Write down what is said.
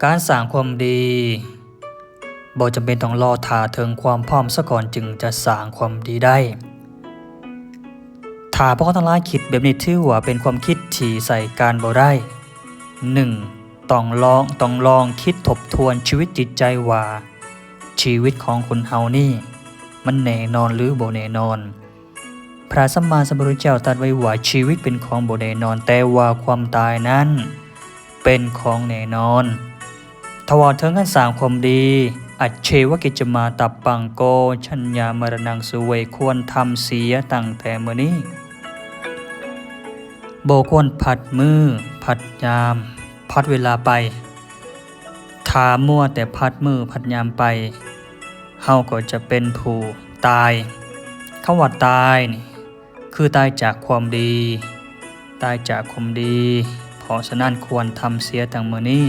ການສ້າງຄວາມດີ ບໍ່ຈຳເປັນຕ້ອງລໍຖ້າເຖິງຄວາມພ້ອມສາກ່ອນຈຶ່ງຈະສ້າງຄວາມດີໄດ້. ຖ້າພວກເຮົາທັງຫຼາຍຄິດແບບນີ້ ຖືວ່າເປັນຄວາມຄິດທີ່ໃຊ້ການບໍ່ໄດ້. ໜຶ່ງ, ຕ້ອງລອງ, ຕ້ອງລອງຄິດທົບທວນຊີວິດຈິດໃຈວ່າ ຊີວິດຂອງຄົນເຮົານີ້ມັນແນ່ນອນຫຼືບໍ່ແນ່ນອນ? ພະສຳມາສຳພຸດທະເຈົ້າຕັດໄວ້ວ່າ ຊີວິດເປັນຂອງບໍ່ແນ່ນອນ, ແຕ່ວ່າຄວາມຕາຍນັ້ນເປັນຂອງແນ່ນອນ. ຖ້າເວົ້າເຖິງການສ້າງຄວາມດີ, ອັດເຊວະກິດຈະມາຕັບປັງໂກ ສັນຍາມະລະນັງ ສຸເວ ຄວນທຳເສຍຕັ້ງແຕ່ມື້ນີ້. ບໍ່ຄວນຜັດມື້ຜັດຍາມ ຜັດເວລາໄປ. ຖ້າມົວແຕ່ຜັດມື້ຜັດຍາມໄປ, ເຮົາກໍຈະເປັນຜູ້ຕາຍ. ຄຳວ່າຕາຍນີ້ ຄືຕາຍຈາກຄວາມດີ, ຕາຍຈາກຄວາມດີ. ເພາະສະນັ້ນຄວນທຳເສຍຕັ້ງມື້ນີ້.